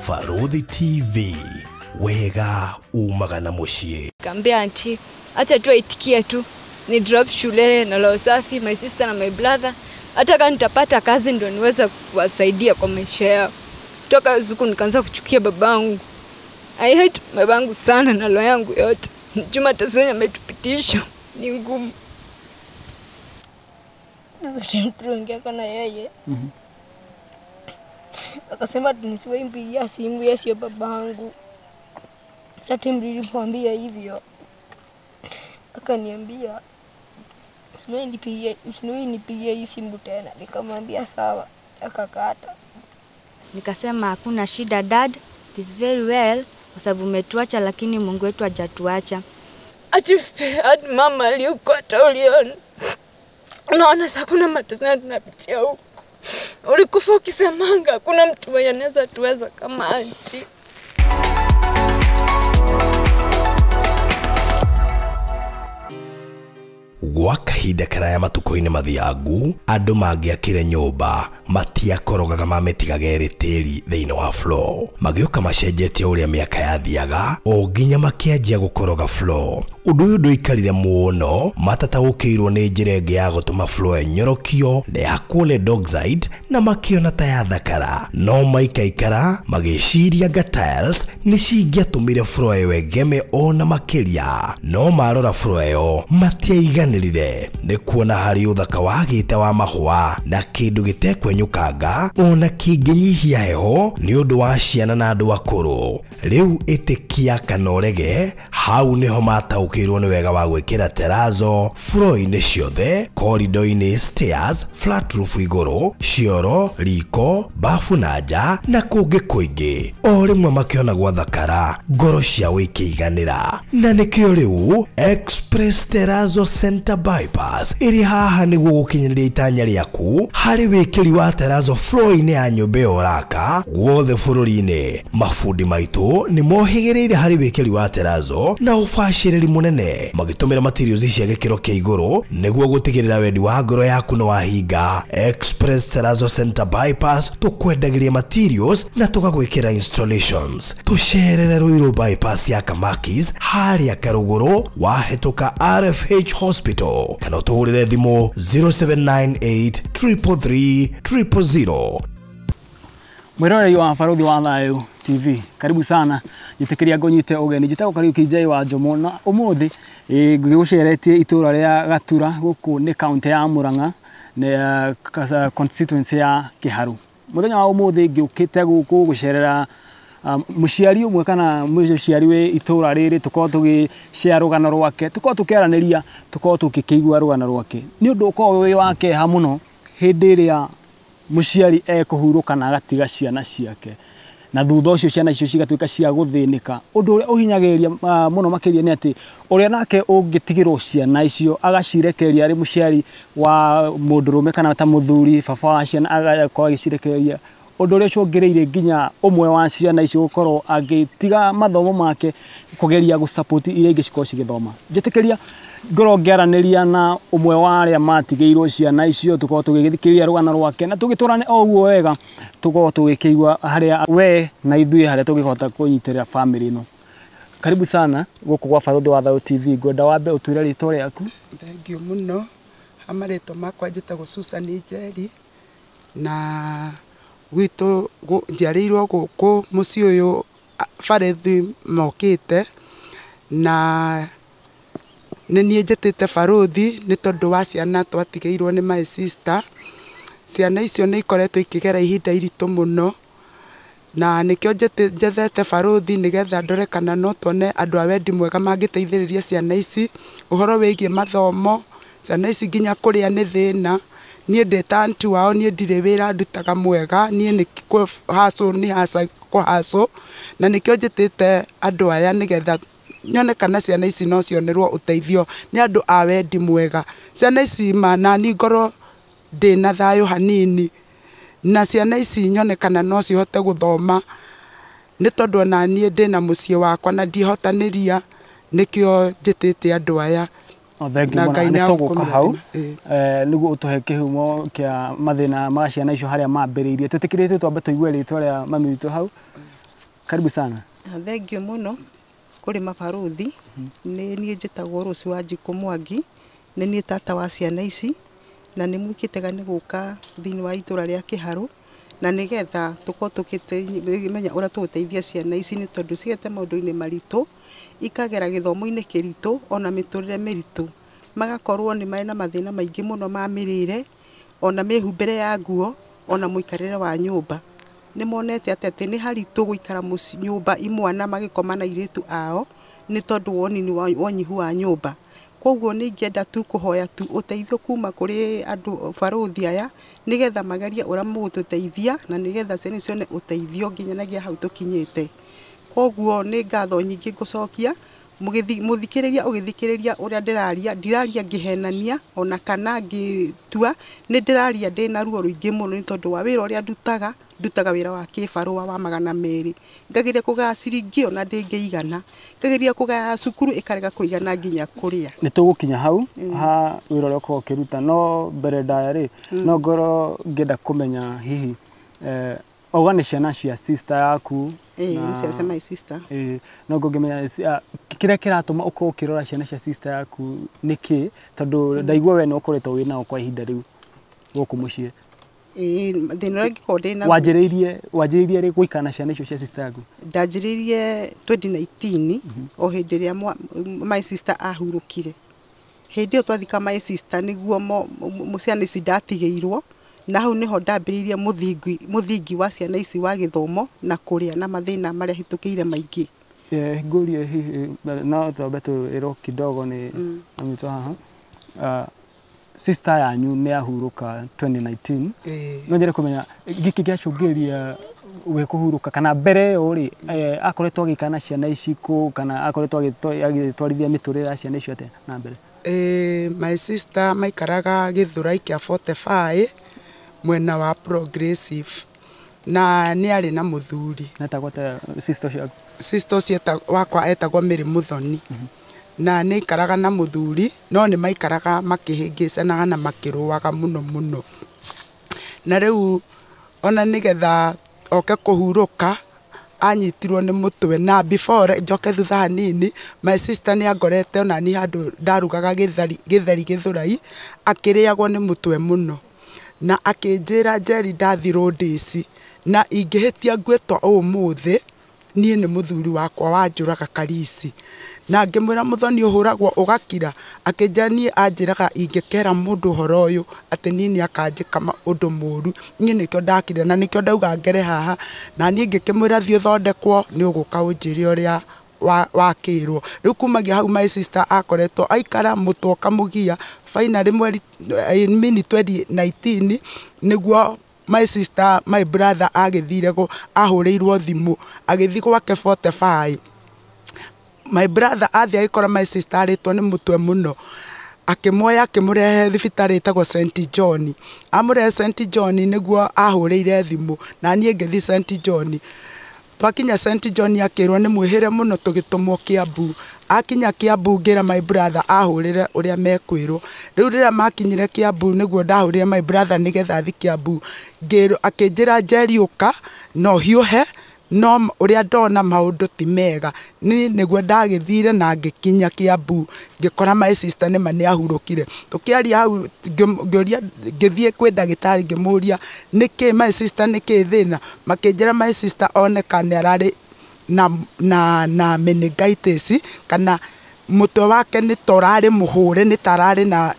Barũthi TV, wega umaga na mũciĩ. Kaambia auntie, acha tu aitikie tu ni drop shule na roho safi, my sister na my brother, hata kama nitapata kazi ndo niweza kuwasaidia kwa maisha yao. Toka siku nikaanza kuchukia babangu. I hate babangu sana na roho yangu yote. Juma Tasenya ametupitisha ni ngumu. Tuliongea na yeye. Akasema nisiwahi mpigia simu, yeye sio babangu. Sasa nilimwambia hivyo, akaniambia usiwahi nipigie hii simu tena. Nikamwambia sawa, akakata. Nikasema hakuna shida dad, it is very well kwa sababu umetuacha lakini Mungu wetu hajatuacha. Ati mama aliyekuwa taulion. Unaona sasa kuna mateso tunapitia huko. Ulikufa ukisemanga hakuna mtu mwenye anaweza tuweza kama auntie. Gwa kahinda karaya matukũ-inĩ mathiangu, andũ mangĩakire nyũmba matiakorogaga mamĩtigaga ĩrĩ tĩri thĩinĩ wa floor. Magĩũka macenjetie ũrĩa mĩaka yathiaga o nginya makĩanjia gũkoroga floor. Ũndũ ũyũ ndũikarire mũno, matataũkĩirwo nĩ njĩra ĩngĩ ya gũtũma floor ĩnyorokio na ya dioxide na makĩona ta yathakara. No maikaikara magĩciria nga tiles nĩ cingĩatũmire floor ĩyo ĩgeme ona makĩria. No marora floor ĩyo matiaiganĩrire nĩ kuona harĩ ũthaka wagĩte wa mahũa na kĩndũ gĩtekwenyũkanga ona kĩngĩnyihia heho nĩ ũndũ wa ciana na andũ akũrũ. Rĩu ĩtĩkia kana ũrege, hau nĩho mataũkĩirwo nĩ wega wa gwĩkĩra terazo floor-inĩ ciothe, corridor-inĩ, stairs, flat roof igũrũ, cioro, riko, bafu na nja na kũngĩ kũingĩ. O rĩmwe makĩona gwathakara, ngoro ciao ikĩiganĩra. Na nĩkĩo rĩu Express Terrazzo Center Bypass ĩrĩ haha nĩguo gũkinyanĩria itanya rĩaku harĩ wĩkĩri wa terazo floor-inĩ ya nyũmba ĩyo ũraka guothe bũrũri-inĩ. Mabundi maitũ nĩ mohĩgĩrĩire harĩ wĩkĩri wa terazo na ũbacĩrĩri mũnene, magĩtũmĩra materials cia gĩkĩro kĩa igũrũ nĩguo gũtigĩrĩra wendi wa ngoro yaku nĩ wahinga. Express Terrazzo Center Bypass tũkwendagĩria materials na tũgagwĩkĩra installations. Tũcerere Ruiru Bypass ya Kamakis harĩa Karũgũrũ wahĩtũka RFH Hospital kana ũtũhũrĩre thimũ 0798 333 000. Mwiroreri wa Barũthi wa Thayũ TV, karibu sana. Njĩtĩkĩria ngũnyite ũgeni. Njĩtagwo Kariuki J wa Njomo na ũmũthĩ ngĩgũceretie itũra rĩa Gatura gũkũ nĩ kaunti ya Murang'a nĩ constituency ya Kĩharu. Mũthenya wa ũmũthĩ ngĩũkĩte gũkũ gũcerera mũciari ũmwe kana mũciari wĩ itũra rĩrĩ, tũkorwo tũgĩshare rũgano rwake, tũkorwo tũkĩaranĩria, tũkorwo tũgĩkĩigua rũgano rwake. Nĩ ũndũ ũkoragwo wĩ wa kĩeha mũno hĩndĩ ĩrĩa mũciari ekũhurũka na agatiga ciana ciake, na thutha ũcio ciana icio cigatuĩka cia gũthĩnĩka. Ũndũ ũrĩa ũhinyagĩrĩria mũno makĩria nĩ atĩ ũrĩa nake ũngĩtigĩrwo ciana icio agacirekereria arĩ mũciari wa mũndũrũme kana ta mũthuri, baba wa ciana agakorwo agĩcirekereria, ũndũ ũrĩa ũcũngĩrĩirie nginya ũmwe wa ciana icio gũkorwo agĩtiga mathomo make kũgeria gũ-support iria ingĩ cikorwo cigĩthoma. Njĩtĩkĩria ngorwo ngĩaranĩria na ũmwe wa arĩa matigĩirwo ciana icio, tũkorwo tũgĩthikĩrĩria rũgano rwake na tũgĩtũrane o ũguo wega, tũkorwo tũgĩkĩigua harĩa we na ithuĩ harĩa tũngĩhota kũnyitĩrĩra family ĩno. Karibu sana gũkũ gwa Barũthi wa Thayũ TV. Ngwenda wambe ũtwĩre rĩtwa rĩaku. Thengiũ mũno. Ha marĩtwa makwa njĩtagwo Susan Njeri na gwitũ njiarĩirwo gũkũ mũciĩ ũyũ Barũthi mokĩte, na nĩ niĩ njĩtĩte Barũthi nĩ tondũ wa ciana twatigĩirwo nĩ my sister. Ciana icio nĩ ikoretwo ikĩgera ihinda iritũ mũno, na nĩkĩo njethete Barũthi nĩgetha ndore kana no tuone andũ a wendi mwega mangĩteithĩrĩria ciana ici ũhoro wĩgiĩ mathomo. Ciana ici nginya kũrĩa nĩ thĩna. Niĩ ndĩ ta auntie wao, niĩ ndirĩ wĩra ndutaga mwega, niĩ nĩ kũhacũ nĩ haca kũhacũ, na nĩkĩo njĩtĩte andũ aya nĩgetha nyone kana ciana ici no cionerwo ũteithio nĩ andũ a wendi mwega. Ciana ici ma nani ngorwo ndĩna thayũ hanini, na ciana ici nyone kana no cihote gũthoma, nĩ tondũ ona niĩ ndĩna mũciĩ wakwa na ndihotanĩria, nĩkĩo njĩtĩte andũ aya. Thengiũ mũno. Nĩ tũgũka hau nĩguo ũtũhe kĩhumo kĩa mathĩna ma ciana icio harĩa mambĩrĩirie. Twĩtĩkĩrĩtio twambe tũigue rĩtwa rĩa mami witũ hau. Karibu sana. Thengio mũno kũrĩ mabarũthi. Nĩ niĩ njĩtagwo Rose Wanjikũ Mwangi, nĩ niĩ tata wa ciana ici, na nĩ mwĩkĩtega nĩ gũka thĩinĩ wa itũra rĩa Kĩharũ, na nĩgetha tũkorwo tũkĩmenya ũrĩa tũgũteithia ciana ici, nĩ tondũ ciete maũndũ-inĩ maritũ, ikagera gĩthomo-inĩ kĩritũ ona mĩtũrĩre mĩritũ, magakorwo nĩ marĩ na mathĩna maingĩ mũno ma mĩrĩre, ona mĩhumbĩre ya nguo, ona mũikarĩre wa nyũmba. Nĩ monete atĩ nĩ haritũ gũikara nyũmba imwana magĩkoma na airĩtu ao, nĩ tondũ wonini wa wonyihu wa nyũmba. Koguo nĩ ingĩenda tu kũhoya tu ũteithio kuma kũrĩ andũ barũthi aya, nĩgetha magerie ũrĩa mũgũtũteithia, na nĩgetha ciana cione ũteithio nginyanagia hau tũkinyĩte. Koguo nĩ ngatho nyingĩ ngũcokia, mũthikĩrĩria ũgĩthikĩrĩria ũrĩa ndĩraria, ndiraria ngĩhenania ona kana ngĩtua, nĩ ndĩraria ndĩna ruo rũingĩ mũno nĩ tondũ wa wĩra ũrĩa ndutaga, ndutaga wĩra wa kĩbarũa wa 200, ngageria kũgaya ciringi ona ndĩngĩigana, ngageria kũgaya cukuru ĩkarega kũigana nginya kũrĩa. Nĩ tũgũkinya hau ha wĩra ũrĩa ũkoragwo ũkĩruta, no mbere ndaya rĩ, no ngorwo ngĩenda kũmenya hihi auga nĩ ciana cia sister yaku. Ĩĩ, nĩ ciana cia my sister. Ĩĩ, no ngũngĩmenya kĩrĩa kĩratũma ũkorwo ũkĩrora ciana cia sister yaku nĩkĩ, tondũ ndaigua we nĩ ũkoretwo wĩ nao kwa ihinda rĩu gũkũ mũciĩ. Ĩĩ, thĩna ũrĩa ingĩkorwo ndĩ naguo. Wanjĩrĩirie rĩ gũikara na ciana icio cia sister yaku? Ndanjĩrĩirie 2019, o hĩndĩ ĩrĩa my sister ahurũkire. Hĩndĩ ĩyo twathika my sister nĩguo ciana ici ndatigĩirwo, na hau nĩho ndambĩrĩirie mũthingi wa ciana ici wa gĩthomo na kũrĩa na mathĩna marĩa hĩtũkĩire maingĩ. Ngũrie hihi no twambe twĩrwo kidogo nĩ amwitũ haha. Sister yanyu nĩ ahurũka 2019. No nyende kũmenya gĩkĩ gĩacũngĩrĩria we kũhurũka, kana mbere ĩyo rĩ, akoretwo agĩikara na ciana ici kũ, kana akoretwo agĩtwarithia mĩtũrĩre ya ciana icio atĩa na mbere? My sister maikaraga Gĩthũrai kĩa 45 mwena wa Progressive, na nĩ arĩ na mũthuri. Etagwo atĩa sister ũcio? Sister ũcio wakwa etagwo Mary Muthoni. Na nĩ aikaraga na mũthuri, no nĩ maikaraga makĩhĩngĩcanaga na makĩrũaga mũno mũno. Na rĩu ona nĩgetha oke kũhurũka anyitirwo nĩ mũtwe, na before njoke thutha hanini, my sister nĩ angorete ona niĩ handũ ndarugaga gĩtheri Gĩthũrai, akĩrĩagwo nĩ mũtwe mũno, na akĩnjĩra Njeri ndathirwo ndĩci, na ingĩhĩtia ngwĩtwo ũmũthĩ niĩ nĩ mũthuri wakwa wanjũraga Karisi. Na ngĩmwĩra Muthoni ũhũragwo ũgakira, akĩnjĩra niĩ anjĩraga ingĩkera mũndũ ũhoro ũyũ atĩ niĩ nĩ akanjĩka ũndũ mũru, niĩ nĩkĩo ndakire na nĩkĩo ndauga ngere haha. Na niĩ ngĩkĩmwĩra thiĩ ũthondekwo, nĩ ũgũka ũnjĩre ũrĩa wakĩrwo. Rĩu kumagia hau my sister akoretwo aikara mũtwe ũkamũgia. Finally mweri mini 2019 nĩguo my sister my brother agĩthire ahũrĩirwo thimũ agĩthiĩ gwake 45. My brother athiĩ agĩkora my sister arĩtwo nĩ mũtwe mũno, akĩmuoya akĩmũrehe thibitarĩ ĩtagwo St John. Amũrehe St John nĩguo ahũrĩire thimũ, na niĩ ngĩthiĩ St John. Twakinya St John akĩrwo nĩ mwĩhĩre mũno, tũgĩtũmwo Kiambu. Akinya Kiambu ngĩra my brother ahũrĩre ũrĩa mekwĩrwo. Rĩu rĩrĩa makinyire Kiambu nĩguo ndahũrĩre my brother nĩgetha athiĩ Kiambu, ngĩrwo akĩnjĩra Njeri ũka no hiũhe, no ũrĩa ndona maũndũ ti mega. Niĩ nĩguo ndagĩthire na ngĩkinya Kiambu, ngĩkora my sister nĩma nĩ ahurũkire. Tũkĩaria hau ngĩũria, ngĩthiĩ kwĩ ndagĩtarĩ ngĩmũria nĩkĩ my sister, nĩkĩ thĩna, makĩnjĩra my sister oneka nĩ ararĩ na meningitis, kana mũtwe wake nĩ ta ũrarĩ mũhũre, nĩ ta ararĩ na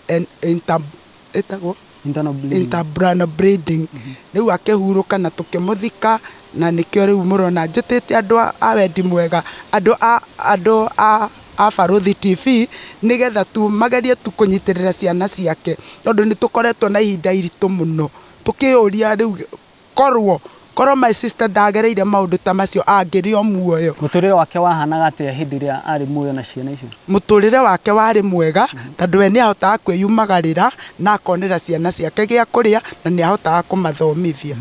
ĩtagwo internal bleeding. Rĩu akĩhurũka na tũkĩmũthika, na nĩkĩo rĩu mũrona njĩtĩte andũ a wendi mwega, andũ a Barũthi TV, nĩgetha tu magerie tu kũnyitĩrĩra ciana ciake, tondũ nĩ tũkoretwo na ihinda iritũ mũno tũkĩũria rĩu korwo my sister ndagereire maũndũ ta macio angĩrĩ o muoyo. Mũtũrĩre wake wahanaga atĩa hĩndĩ ĩrĩa arĩ muoyo na ciana icio? Mũtũrĩre wake warĩ mwega, tondũ we nĩahotaga kwĩyumagarĩra na akonera ciana ciake gĩa kũrĩa, na nĩahotaga kũmathomithia.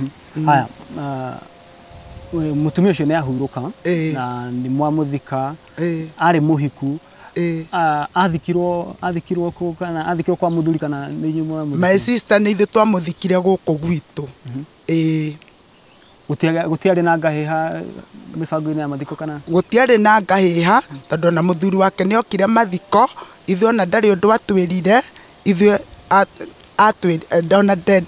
Haya, mũtumia ũcio nĩ ahurũka na nĩ mwamũthika, arĩ mũhiku. Athikirwo kũ, kana athikirwo kwa mũthuri, kana nĩ inyuĩ mwamũthikire? My sister nĩ ithuĩ twamũthikire gũkũ gwitũ. Ĩĩ. Gutiarĩ na ngahĩha mĩbango-inĩ ya mathiko kana? Gũtiarĩ na ngahĩha tondũ ona mũthuri wake nĩ okire mathiko, ithuĩ ona ndarĩ ũndũ atwĩrire, ithuĩ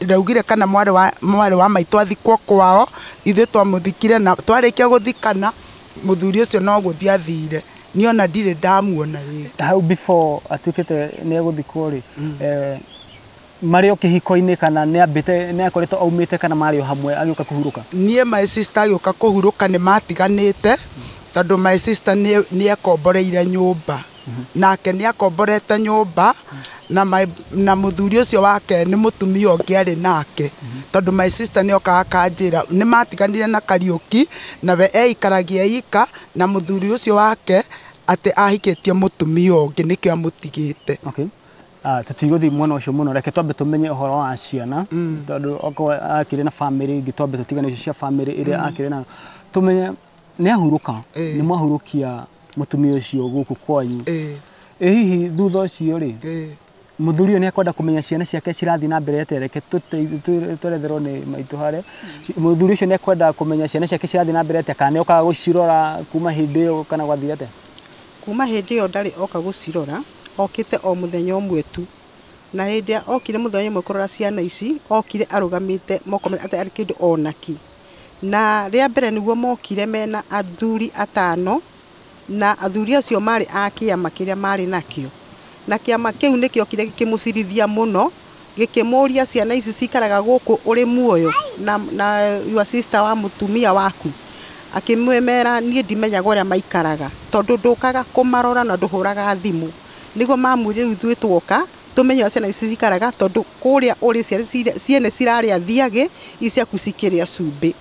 ndaugire kana mwarĩ wa maitũ athikwo kwao, ithuĩ twamũthikire na twarĩkia gũthikana mũthuri ũcio no gũthiĩ athire, niĩ ona ndirĩ ndamuona rĩngĩ. Hau before atuĩkĩte nĩ egũthikwo rĩ, marĩ o kĩhiko-inĩ kana nĩ ambĩte nĩ akoretwo aumĩte kana marĩ o hamwe agĩũka kũhurũka? Niĩ my sister agĩũka kũhurũka nĩ matiganĩte tondũ my sister nĩ ekomboreire nyũmba, nake nĩ akomborete nyũmba na mũthuri ũcio wake nĩ mũtumia ũngĩ arĩ nake, tondũ my sister nĩ okaga akanjĩra nĩ matiganire na Kariũki nawe eikaragia ika na mũthuri ũcio wake atĩ ahikĩtie mũtumia ũngĩ nĩkĩo amũtigĩte. Okay. Tũtigũthiĩ mwena ũcio mũno, reke twambe tũmenye ũhoro wa ciana tondũ okorwo akĩrĩ na family ĩngĩ twambe tũtigane icio cia family ĩrĩa akĩrĩ nayo, tũmenye nĩ ahurũka, nĩ mwahurũkia mũtumia ũcio gũkũ kwanyu, ĩ hihi thutha ũcio rĩ mũthuri ũyũ nĩ ekwenda kũmenya ciana ciake cirathiĩ na mbere atĩa? Reke tweretherwo nĩ maitũ harĩa. Mũthuri ũcio nĩ ekwenda kũmenya ciana ciake cirathiĩ na mbere atĩa, kana nĩ okaga gũcirora kuma hĩndĩ ĩyo kana gwathire atĩa? Kuma hĩndĩ ĩyo ndarĩ oka gũcirora, okĩte o mũthenya ũmwe tu, na hĩndĩ ĩrĩa okire mũthenya ũmwe kũrora ciana ici, okire arũgamĩte moko atĩ arĩ kĩndũ onakĩ, na rĩa mbere nĩguo mokire mena athuri atano, na athuri acio marĩ a kĩama kĩrĩa marĩ nakĩo, na kĩama kĩu nĩkĩokire gĩkĩmũcirithia mũno, gĩkĩmũria ciana ici cikaraga gũkũ ũrĩ muoyo na your sister wa mũtumia waku, akĩmwĩmera niĩ ndimenyaga ũrĩa maikaraga tondũ ndũkaga kũmarora na ndũhũraga thimũ. Nĩguo mamwĩrire rĩu ithuĩ tuoka tũmenye ũrĩa ciana ici cikaraga tondũ kũrĩa ũrĩ ciene cirarĩa thiagĩ, ici ciaku cikĩrĩa cumbĩ.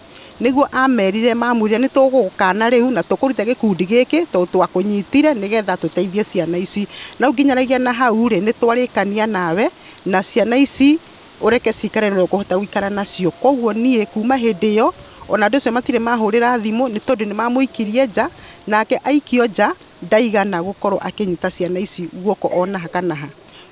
Nĩguo amerire mamwĩrire nĩ tũgũgũkana rĩu na tũkũruta gĩkundi gĩkĩ tondũ twakũnyitire nĩgetha tũteithie ciana ici. Na nginyanagia na hau rĩ nĩ twarĩkania nawe na ciana ici ũreke cikare na ũkũhota gũikara nacio. Koguo niĩ kuma hĩndĩ ĩyo ona andũ acio matirĩ mahũrĩra thimũ nĩ tondũ nĩ mamũikirie nja, nake aikio nja ndaigana gũkorwo akĩnyita ciana ici guoko ona ha kana ha.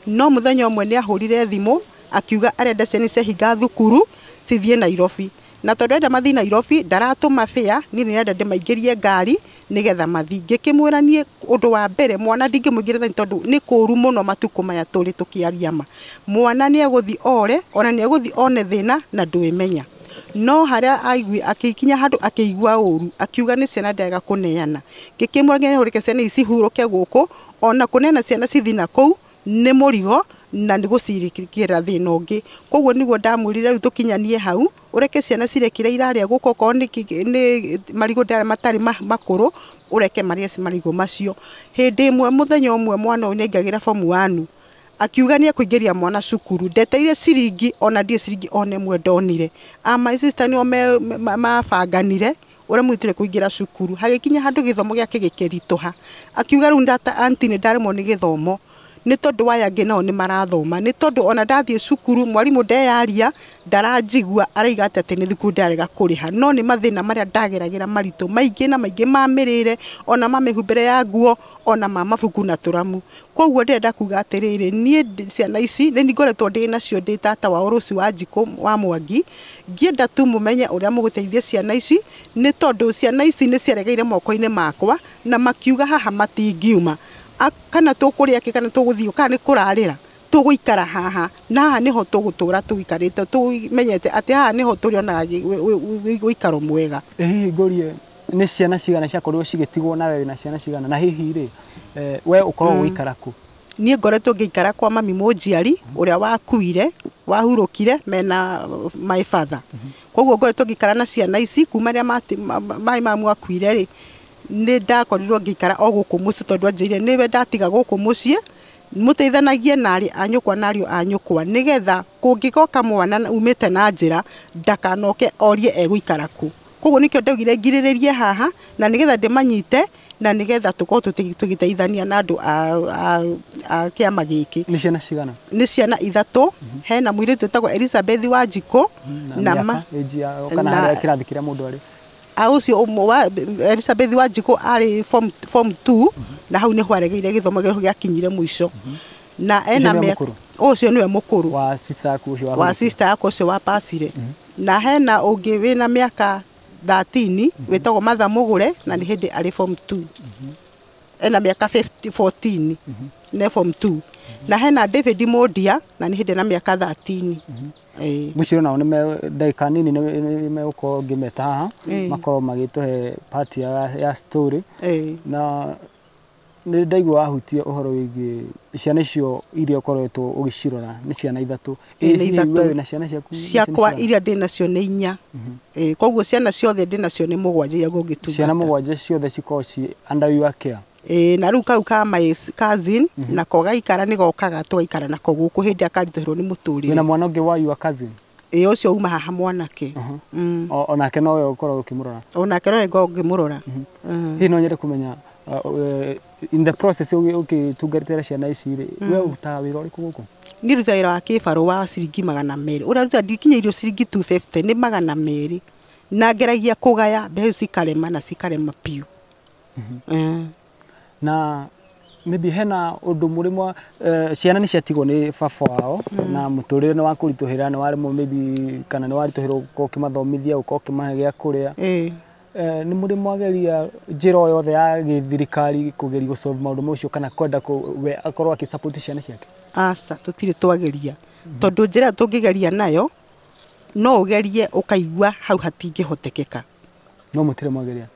No mũthenya ũmwe nĩ ahũrire thimũ akiuga arenda ciana ici ciahinga thukuru cithiĩ Nairobi, na tondũ arenda mathiĩ Nairobi ndaratũma fare, niĩ nĩrenda ndĩmaingĩrie ngari nĩgetha mathiĩ. Ngĩkĩmwĩra niĩ ũndũ wa mbere mwana ndingĩmũingĩria tondũ nĩ kũũru mũno matukũ maya tũrĩ tũkĩaria ma, mwana nĩ egũthiĩ ore ona nĩ egũthiĩ one thĩna na ndwĩmenya. No harĩa aigui akĩkinya handũ akĩigua ũru akiuga nĩ ciana ndega kũneana, ngĩkĩmwĩra nginya ũreke ciana ici cihurũke gũkũ, ona kũneana ciana cithiĩ na kũu nĩ mũrigo na nĩ gũcirĩkĩra thĩna ũngĩ. Koguo nĩguo ndamwĩrire rĩu tũkinyanie hau, ũreke ciana cirĩe kĩrĩa irarĩa gũkũ, okorwo nĩ marigũ ndarĩa matarĩ makũrũ ũreke marĩe marigũ macio. Hĩndĩ ĩmwe mũthenya ũmwe mwana ũyũ nĩaingagĩra form 1 akiuga nĩ ekũingĩria mwana cukuru, ndetereire ciringi ona ndirĩ ciringi ona ĩmwe ndonire. My sister nĩo mabanganire ũrĩa mũitire kũingĩra cukuru, hagĩkinya handũ gĩthomo gĩake gĩkĩritũha, akiuga rĩu aunty nĩ ndaremwo nĩ gĩthomo nĩ tondũ aya angĩ nao nĩ marathoma, nĩ tondũ ona ndathiĩ cukuru mwarimũ ndeyaria ndaranjigua araiga atĩ nĩ thukuru ndarega kũrĩha. No nĩ mathĩna marĩa ndageragĩra maritũ maingĩ na maingĩ ma mĩrĩre ona ma mĩhumbĩre ya nguo ona ma mabuku na tũramu. Koguo ndĩrenda kuga atĩrĩrĩ, niĩ ciana ici nĩ ngoretwo ndĩ nacio ndĩ tata wao Rose Wanjikũ wa Mwangi, ngĩenda tu mũmenye ũrĩa mũgũteithia ciana ici nĩ tondũ ciana ici nĩ ciaregeire moko-inĩ makwa na makiuga haha matingiuma, kana tũkũrĩa kĩ kana tũgũthiĩ kana nĩ kũrarĩra tũgũikara haha, na haha nĩho tũgũtũra tũikarĩte tũmenyete atĩ haha nĩho tũrĩonaga ũikaro mwega. Hihi ngũrie nĩ ciana cigana ciakorirwo cigĩtigwo nawe wĩna ciana cigana, na hihi rĩ we ũkoragwo ũgĩikara kũ? Niĩ ngoretwo ngĩikara kwa mami mũnjiari ũrĩa wakuire wahurũkire mena my father. Koguo ngoretwo ngĩikara na ciana ici kuma rĩrĩa mai mamu akuire rĩ, nĩ ndakorirwo ngĩikara o gũkũ mũciĩ tondũ anjĩrire nĩwe ndatiga gũkũ mũciĩ mũteithanagie na arĩ a nyũkwa na ariũ a nyũkwa nĩgetha kũngĩgoka mwana umĩte na njĩra ndakanoke orie egũikara kũ. Koguo nĩkĩo ndaugire ngirĩrĩrie haha na nĩgetha ndĩmanyite na nĩgetha tũkorwo tũgĩteithania na andũ a kĩama gĩkĩ. Nĩ ciana cigana? Nĩ ciana ithatũ, hena mũirĩtu wĩtagwo Elizabeth Wanjikũ na kana harĩa kĩrathi kĩrĩa mũndũ arĩ. Ũcio ũmwe wa Elizabeth Wanjikũ arĩ form 2 na hau nĩho aregeire gĩthomo gĩakinyire mũico. Na ena mĩaka ũcio nĩwe mũkũrũ wa sister yaku ũcio wa sister yakwa ũcio wa pasire. Na hena ũngĩ wĩna mĩaka 13 wĩtagwo Martha Mũgũre na nĩ hĩndĩ arĩ form 2. Ena mĩaka 14 ne form 2. Na hena David Modia na nĩ hĩndĩ na mĩaka 13. Mũciro nao nĩ ndagĩka nini nĩ megũkorwo ngĩmeta haha makorwo magĩtũhe part ya story. Na nĩ ndaigua wahutia ũhoro wĩgiĩ ciana icio iria ũkoretwo ũgĩcirora nĩ ciana ithatũ. Wewe na ciana ciaku ciakwa iria ndĩ nacio nĩ inya. Koguo ciana ciothe ndĩ nacio nĩ mũgwanja iria ngũngĩtungata. Ciana mũgwanja ciothe cikoragwo ci under your care. Na rĩu kau ka my cousin nako gaikara nĩ gokaga tũgaikara nako gũkũ hĩndĩ akaritũhĩrwo nĩ mũtũrĩre. Wĩna mwana ũngĩ wa your cousin? Ũcio uma haha mwanake. Onake nowe ũkoragwo ũkĩmũrora? Onake nowe ngoragwo ngĩmũrora. Hihi no nyende kũmenya in the process ũgĩtungatĩra ciana ici rĩ, we ũrutaga wĩra ũrĩkũ gũkũ? Niĩ ndutaga wĩra wa kĩbarũ wa ciringi 200. Ũrĩa nduta ndikinyĩirio ciringi 250 nĩ 200. Na ngeragia kũgaya mbeca cikarema na cikarema biũ. Na maybe hena ũndũ mũrĩmwa ciana nĩ ciatigwo nĩ baba wao na mũtũrĩre nĩ wa kũritũhĩra nĩ waremwo maybe kana nĩ waritũhĩrwo gũkorwo ũkĩmathomithia gũkorwo ũkĩmahe gĩa kũrĩa. Nĩ mũrĩ mwageria njĩra o yothe ya gĩthirikari kũgeria gũsolve maũndũ macio kana kwenda we akorwo akĩsupport ciana ciake? Aca, tũtirĩ twageria. Tondũ njĩra tũngĩgeria nayo no ũgerie ũkaigua hau hatingĩhotekeka. No mũtirĩ mwageria?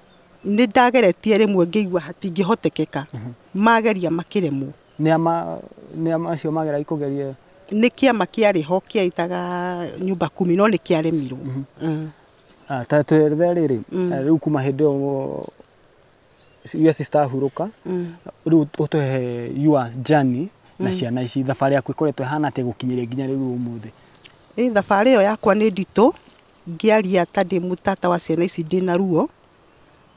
Nĩ ndageretie rĩmwe ngĩigua hatingĩhotekeka. Mageria makĩremwo. Nĩ ama acio mageragia kũgeria? Nĩ kĩama kĩarĩ ho kĩaitaga nyumba kumi no nĩ kĩaremirwo. Ta twerethere rĩrĩ, rĩu kuma hĩndĩ ĩyo your sister ahurũka, rĩu ũtũhe your journey na ciana ici, thabarĩ yaku ĩkoretwo ĩhana atĩa gũkinyĩria nginya rĩu ũmũthĩ? Thabarĩ ĩyo yakwa nĩ nditũ, ngĩaria ta ndĩ mũtata wa ciana ici ndĩna ruo,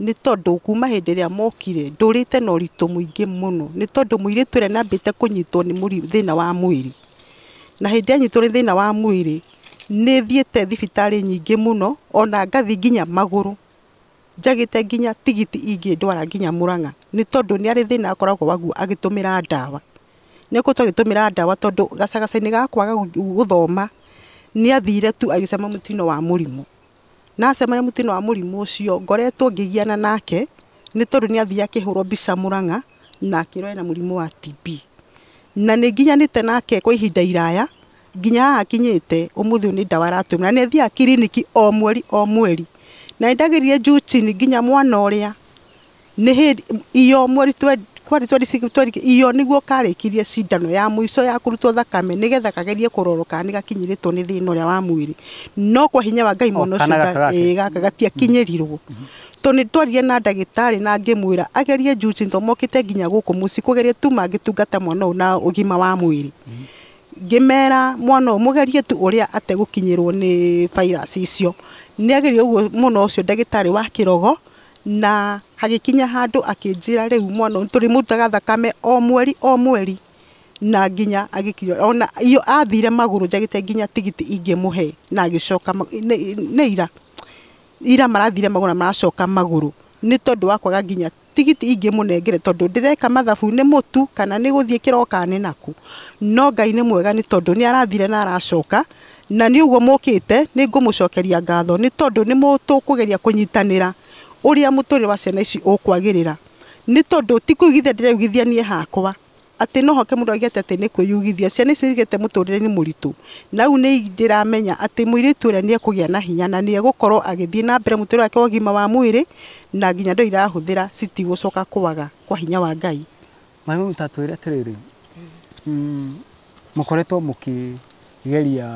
nĩ tondũ kuma hĩndĩ ĩrĩa mokire ndũrĩte na ũritũ mũingĩ mũno, nĩ tondũ mũirĩtu ũrĩa nĩambĩte kũnyitwo nĩ thĩna wa mwĩrĩ. Na hĩndĩ anyitwo nĩ thĩna wa mwĩrĩ nĩ thiĩte thibitarĩ nyingĩ mũno ona ngathiĩ nginya magũrũ njagĩte nginya tigiti ingĩndwara nginya Mũrang'a nĩ tondũ nĩ arĩ thĩna akoragwo waguo agĩtũmĩra ndawa. Nĩ akoretwo agĩtũmĩra ndawa tondũ gacagaca-inĩ ga kwaga gũthoma nĩ athire tu agĩcema mũtino wa mũrimũ. Na acemania mũtino wa mũrimũ ũcio ngoretwo ngĩgiana nake nĩ tondũ nĩ athire akĩhũrwo mbica Mũrang'a na akĩrwo ena mũrimũ wa TB. Na nĩ nginyanĩte nake kwa ihinda iraya nginya haha akinyĩte ũmũthĩ ũyũ nĩ ndawa aratũmĩra na nĩ athiaga kiriniki o mweri o mweri. Na nĩ ndageria juu chini nginya mwana ũrĩa nĩ hĩndĩ iyo mweri kwari 26 iyo nĩguo karĩkirie cindano ya mũico ya kũrutwo thakame nĩgetha kagerie kũrorwo kana nĩ gakinyĩrĩtwo nĩ thĩna ũrĩa wa mwĩrĩ. No kwa hinya wa Ngai mwana ũcio gaka gatiakinyĩrirwo. Tondũ nĩ twaririe na ndagĩtarĩ na ngĩmwĩra agerie juu chini tondũ mokĩte nginya gũkũ mũciĩ kũgeria tu mangĩtungata mwana ũyũ na ũgima wa mwĩrĩ. Ngĩmera mwana ũyũ mũgerie tu ũrĩa ategũkinyĩrwo nĩ virus icio. Nĩ ageria ũguo mũno ũcio ndagĩtarĩ wa kĩrogo na hagĩkinya handũ akĩnjĩra rĩu mwana ũyũ tũrĩmũrutaga thakame o mweri o mweri na nginya agĩkinya ona iyo athire magũrũ njagĩte nginya tigiti ingĩmũhe na agĩcoka nĩ ira marathire magũrũ na maracoka magũrũ nĩ tondũ wa kwaga nginya tigiti ingĩmũnengere tondũ ndĩreka mathabu nĩ mũtu kana nĩ gũthiĩ kĩroka nĩ naku. No Ngai nĩ mwega nĩ tondũ nĩ arathire na aracoka na nĩ ũguo mũkĩte nĩ ngũmũcokeria ngatho nĩ tondũ nĩ tũkũgeria kũnyitanĩra ũrĩa mũtũrĩre wa ciana ici ũkwagĩrĩra nĩ tondũ ti kwĩigithia ndĩreigithia niĩ hakwa atĩ no hoke mũndũ aigĩte atĩ nĩ kwĩyugithia. Ciana ici cigĩte mũtũrĩre-inĩ mũritũ na rĩu nĩ ndĩramenya atĩ mũirĩtu ũrĩa nĩ ekũgĩa na hinya na nĩ egũkorwo agĩthiĩ na mbere mũtũrĩre wake wa ũgima wa mwĩrĩ na nginya indo irahũthĩra citigũcoka kwaga kwa hinya wa Ngai. Mami mũtatwĩre atĩrĩrĩ, mũkoretwo mũkĩgeria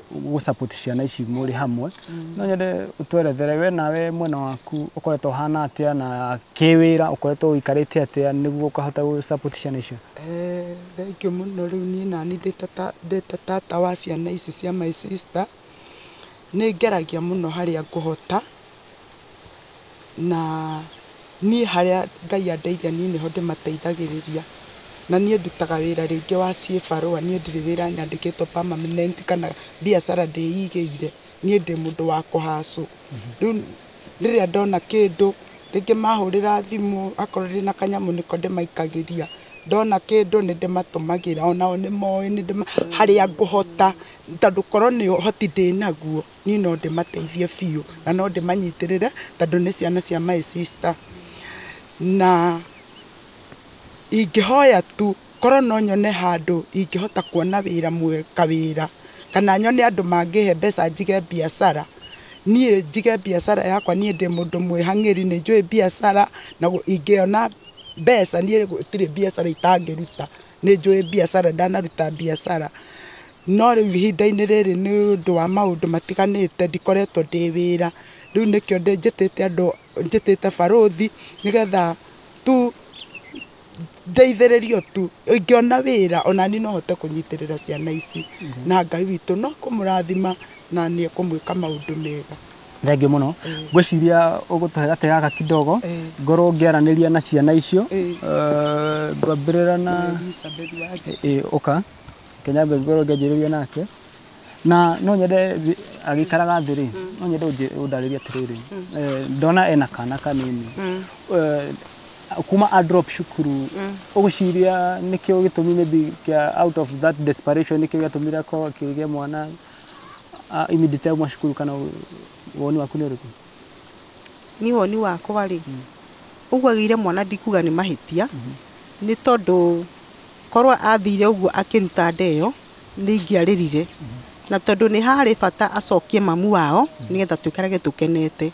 gũ-support ciana ici mũrĩ hamwe, no nyende ũtwerethere we nawe mwena waku ũkoretwo ũhana atĩa na kĩwĩra ũkoretwo ũikarĩte atĩa nĩguo ũkahota gũ-support ciana icio? Thank you mũno. Rĩu niĩ nani ndĩ ta tata wa ciana ici cia my sister nĩ ngeragia mũno harĩa ngũhota na niĩ harĩa Ngai andeithia niĩ nĩho ndĩmateithagĩrĩria. Na niĩ ndutaga wĩra rĩngĩ wa ciĩbarũa, niĩ ndirĩ wĩra nyandĩkĩtwo permanent kana biacara ndĩigĩire, niĩ ndĩ mũndũ wa kũhacũ. Rĩu rĩrĩa ndona kĩndũ rĩngĩ mahũrĩra thimũ akorwo ndĩna kanyamũ nĩko ndĩmaikagĩria Ndona kĩndũ nĩ ndĩmatũmagĩra, onao nĩ moĩ nĩ ndĩma harĩa ngũhota, tondũ korwo nĩ ũhoti ndĩnaguo niĩ no ndĩmateithie biũ na no ndĩmanyitĩrĩre tondũ nĩ ciana cia my sister. Na ingĩhoya tu korwo no nyone handũ ingĩhota kuona wĩra kawĩra, kana nyone andũ mangĩhe mbeca njige biacara, niĩ njige biacara yakwa. Niĩ ndĩ mũndũ mwĩhang'ĩri, nĩ njũĩ biacara, na ingĩona mbeca niĩ gũtirĩ biacara itangĩruta, nĩ njũĩ biacara, ndanaruta biacara. No rĩu ihinda-inĩ rĩrĩ nĩ ũndũ wa maũndũ matiganĩte ndikoretwo ndĩ wĩra, rĩu nĩkĩo njĩtĩte andũ, njĩtĩte barũthi nĩgetha tu ndeithĩrĩrio tu, ingĩona wĩra ona niĩ no hote kũnyitĩrĩra ciana ici, na Ngai witũ no kũmũrathima na nĩ ekũmwĩka maũndũ mega. Thengiũ mũno. Ngwĩciria ũgũtũhe gatĩ gaka kidogo, ngorwo ngĩaranĩria na ciana icio. Ngwambĩrĩra na ũka Kenyambe, ngorwo ngĩanjĩrĩria nake. Na no nyende agĩikaraga thĩ rĩ, no nyende ũndarĩrie atĩrĩrĩ, ndona ena kana kanini kuma a drop cukuru, ũgwĩciria nĩkĩo gĩtũmi maybe kĩa out of that desperation nĩkĩo gĩatũmire akorwo akĩgĩa mwana immediately auma cukuru, kana woni waku nĩ ũrĩkũ? Ni woni wakwa rĩ, ũguo agĩire mwana ndikuga nĩ mahĩtia, nĩ tondũ korwo athire ũguo akĩruta nda ĩyo nĩ ingĩarĩrire, na tondũ nĩ harĩ bata acokie mamu wao nĩgetha tũikarage tũkenete.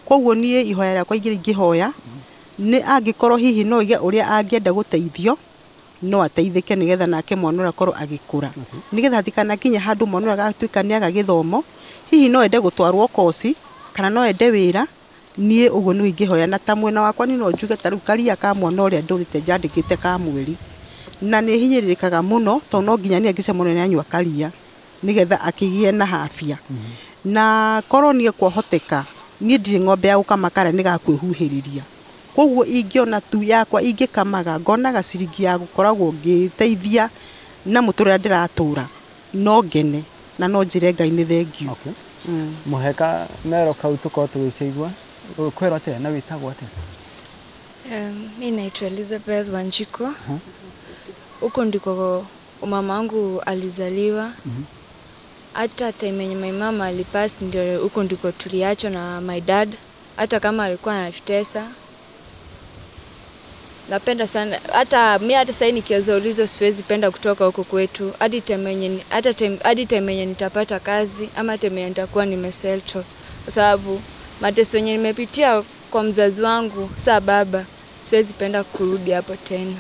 Koguo niĩ ihoya rĩakwa ingĩhoya nĩ angĩkorwo hihi no oige ũrĩa angĩenda gũteithio no ateithĩke, nĩgetha nake mwana ũrĩa akorwo agĩkũra, nĩgetha hatikanakinye handũ mwana ũrĩa agatuĩka nĩ aga gĩthomo, hihi no ende gũtwarwo koci kana no ende wĩra. Niĩ ũguo nĩguo ingĩhoya, na ta mwena wakwa niĩ no njuge ta rĩu karia ka mwana ũrĩa ndũrĩte njandĩkĩte ka mweri, na nĩ hinyĩrĩrĩkaga mũno tondũ no nginya niĩ angĩce mũno nĩ anyua karia nĩgetha akĩgĩe na afya. Na korwo niĩ kwahoteka, niĩ ndirĩ ng'ombe ya gũkama kana nĩ gakwĩhuhĩrĩria, koguo ingĩona tu yakwa ingĩkamaga ngonaga ciringi ya gũkoragwo ngĩteithia na mũtũrĩre ndĩratũra, no ngene na no njĩre Ngai nĩ thengiũ. Mũheka mero kau tũkorwo tũgĩkĩigua kwĩrwo atĩa na wĩtagwo atĩa? Mi naitwa Elizabeth Wanjiku. Huko ndiko mama wangu alizaliwa. Hata time yenye my mama alipass ndio huko ndiko tuliachwa na my dad, hata kama alikuwa anatutesa. Napenda sana, hata mi hata sasa nikianza ulizo siwezi penda kutoka huko kwetu hadi time yenye, hadi time yenye nitapata kazi ama time yenye nitakuwa nimesettle, kwa sababu mateso yenye nimepitia kwa mzazi wangu saa baba, siwezi penda kurudi hapo tena.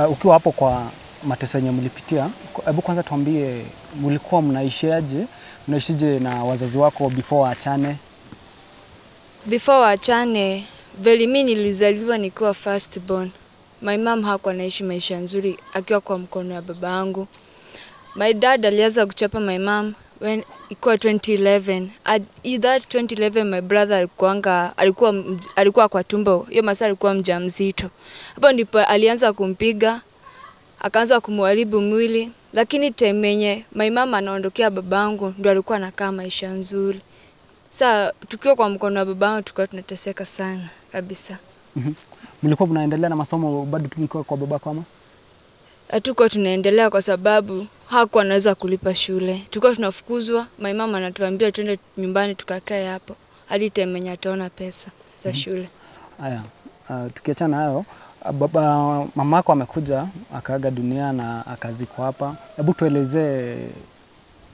Ukiwa hapo kwa mateso yenye mlipitia, hebu kwanza tuambie mlikuwa mnaishiaje? Mnaishije na wazazi wako before waachane? Before waachane, vile mimi nilizaliwa nikiwa first born. My mom hakuwa anaishi maisha nzuri akiwa kwa mkono ya baba yangu. My dad alianza kuchapa my mom when ilikuwa 2011. At that 2011 my brother alikuwa kwa tumbo. Hiyo masaa alikuwa mjamzito. Hapo ndipo alianza kumpiga, akaanza kumharibu mwili. Lakini time yenye my mama anaondokea babangu ndio alikuwa anakaa maisha nzuri. Sasa tukiwa kwa mkono wa babangu tulikuwa tunateseka sana kabisa. Mlikuwa mnaendelea na masomo bado tu mkiwa kwa babako ama? Hatukuwa tunaendelea kwa sababu hakuwa anaweza kulipa shule. Tulikuwa tunafukuzwa, my mama anatuambia twende nyumbani tukakae hapo hadi time yenye ataona pesa za shule. Haya, tukiachana hayo, baba mamako amekuja akaaga dunia na akazikwa hapa. Hebu tuelezee,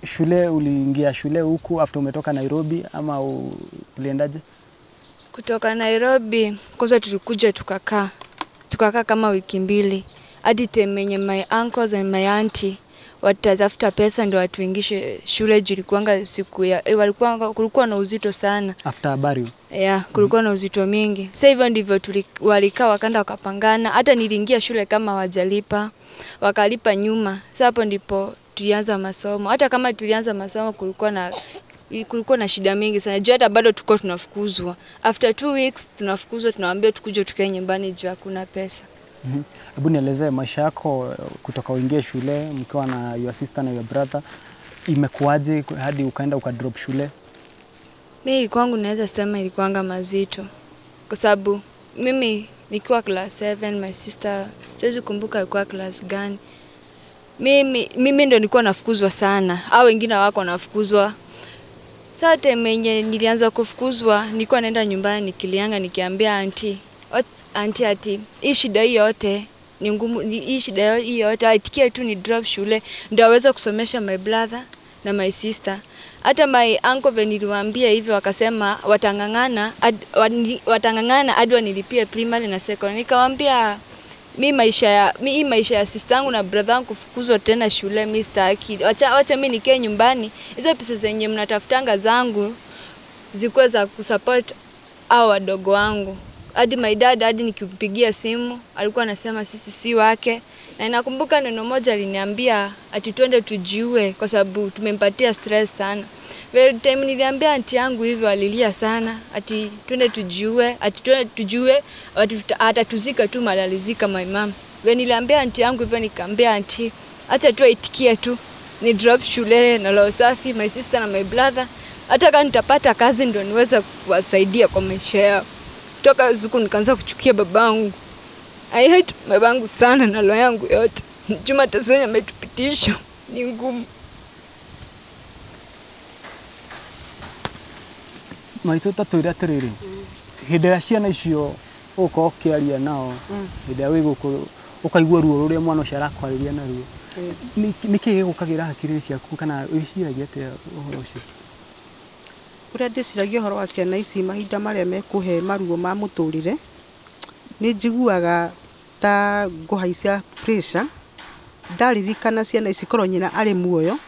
shule uliingia shule huku after umetoka Nairobi ama uliendaje? Kutoka Nairobi kwanza tulikuja tukakaa kama wiki mbili hadi time yenye my uncles and my auntie watatafuta pesa ndio watuingishe shule. Jilikuanga siku ya walikuwa kulikuwa na uzito sana after burial. Yeah, kulikuwa na uzito mingi. Sasa hivyo ndivyo walikaa wakaenda wakapangana. Hata niliingia shule kama hawajalipa, wakalipa nyuma. Sasa hapo ndipo tulianza masomo. Hata kama tulianza masomo kulikuwa na shida mingi sana. Juu hata bado tuko tunafukuzwa. After 2 weeks tunafukuzwa, tunawaambia tukuje tukae nyumbani juu hakuna pesa. Hebu nielezee maisha yako kutoka uingie shule mkiwa na your sister na your brother, imekuwaje hadi ukaenda ukadrop shule? Mimi kwangu naweza sema ilikuanga mazito, kwa sababu mimi Nikiwa class 7, my sister siwezi kumbuka alikuwa class gani. Mimi ndo nilikuwa nafukuzwa sana. Hao wengine hawako wanafukuzwa. Sasa time yenye nilianza kufukuzwa, nilikuwa naenda nyumbani nikilianga nikiambia auntie, auntie ati hii shida hii yote ni ngumu, hii shida hii yote aitikie tu ni drop shule ndio aweze kusomesha my brother na my sister. Hata my uncle venye niliwaambia hivyo wakasema watang'ang'ana hadi wanilipie primary na secondary. Nikamwambia mi maisha ya sister yangu na brother yangu kufukuzwa tena shule mi sitaki. Wacha mimi nikae nyumbani. Hizo pesa zenye mnatafutanga zangu zikuwe za kusupport hao wadogo wangu. Hadi my dad hadi nikimpigia simu alikuwa anasema sisi si wake. Na nakumbuka neno moja aliniambia ati twende tujiue kwa sababu tumempatia stress sana. Well, time niliambia auntie yangu hivyo alilia sana ati twende tujiue, ati twende tujiue, atatuzika tu malalizika my mom. When niliambia auntie yangu hivyo nikamwambia auntie acha tu aitikie tu ni drop shule na roho safi my sister na my brother, hata kama nitapata kazi ndio niweze kuwasaidia kwa maisha yao. Toka siku nikaanza kuchukia babangu. I hate babangu sana na roho yangu yote. Juma Tanzania ametupitisha ni ngumu. Maitũ ta twĩre atĩrĩrĩ, hĩndĩ ĩrĩa ciana icio ũgũkorwo ũkĩaria nao, hĩndĩ ĩrĩa wĩ gũkũ ũkaigua ruo rũrĩa mwana ũcio arakwarĩria naruo, nĩkĩĩ gĩgũkagĩra hakiri-inĩ ciaku kana wĩciragia atĩa ũhoro ũcio? Ũrĩa ndĩciragia ũhoro wa ciana ici mahinda marĩa mekũhe maruo ma mũtũrĩre, nĩ njiguaga ta ngũhaicia pressure, ndaririkana ciana ici korwo nyina arĩ muoyo